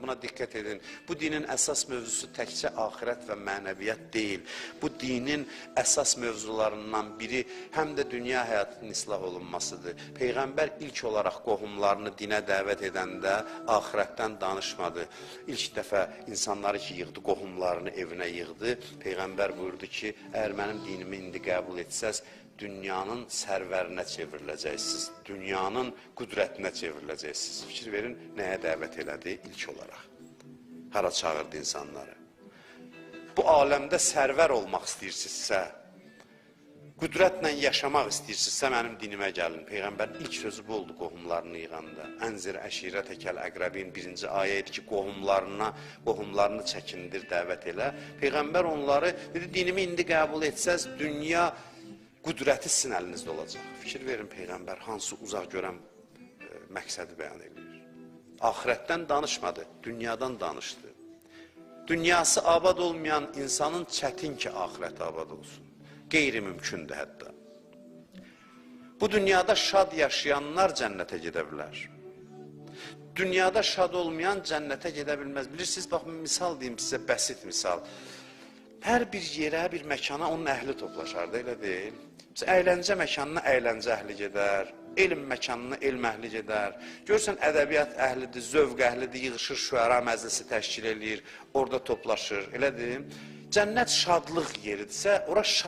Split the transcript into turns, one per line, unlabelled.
Buna diqqət edin. Bu dinin əsas mövzusu təkcə axirət və mənəviyyat deyil. Bu dinin əsas mövzularından biri həm də dünya həyatının islah olunmasıdır. Peyğəmbər ilk olaraq qohumlarını dinə dəvət edəndə axirətdən danışmadı. İlk dəfə insanları ki yığdı, qohumlarını evinə yığdı. Peyğəmbər buyurdu ki, əgər mənim dinimi indi qəbul etsəz, dünyanın sərvərinə çevriləcəksiniz, dünyanın qüdrətinə çevriləcəksiniz. Fikir verin, nəyə dəvət elədi ilk olaraq? Hara çağırdı insanları? Bu aləmdə sərvər olmaq istəyirsinizsə, qüdrətlə yaşamaq istəyirsinizsə, mənim dinimə gəlin. Peyğəmbərin ilk sözü bu oldu qohumlarını yığanda. Ənzir əşirətəkəl əqrəbin birinci ayə idi ki, qohumlarını çəkindir, dəvət elə. Peyğəmbər onları dedi, dinimi indi qəbul etsəz, dünya qüdrəti sizin əlinizdə olacaq. Fikir verin, Peyğəmbər hansı uzaq görən məqsədi bəyan edir. Axirətdən danışmadı, dünyadan danışdı. Dünyası abad olmayan insanın çətin ki, axirəti abad olsun. Qeyri-mümkündür hətta. Bu dünyada şad yaşayanlar cənnətə gedə bilər. Dünyada şad olmayan cənnətə gedə bilməz. Bilirsiniz, bax, misal deyim sizə, bəsit misal. Hər bir yerə, bir məkana onun əhli toplaşardı, elə deyil. Məsələn, əyləncə məkanına əyləncə əhli gedər, elm məkanına elm əhli gedər. Görürsən, ədəbiyyat əhlidir, zövq əhlidir, yığışır, şüəra məclisi təşkil eləyir, orada toplaşır, elə deyil. Cənnət şadlıq yeridirsə, ora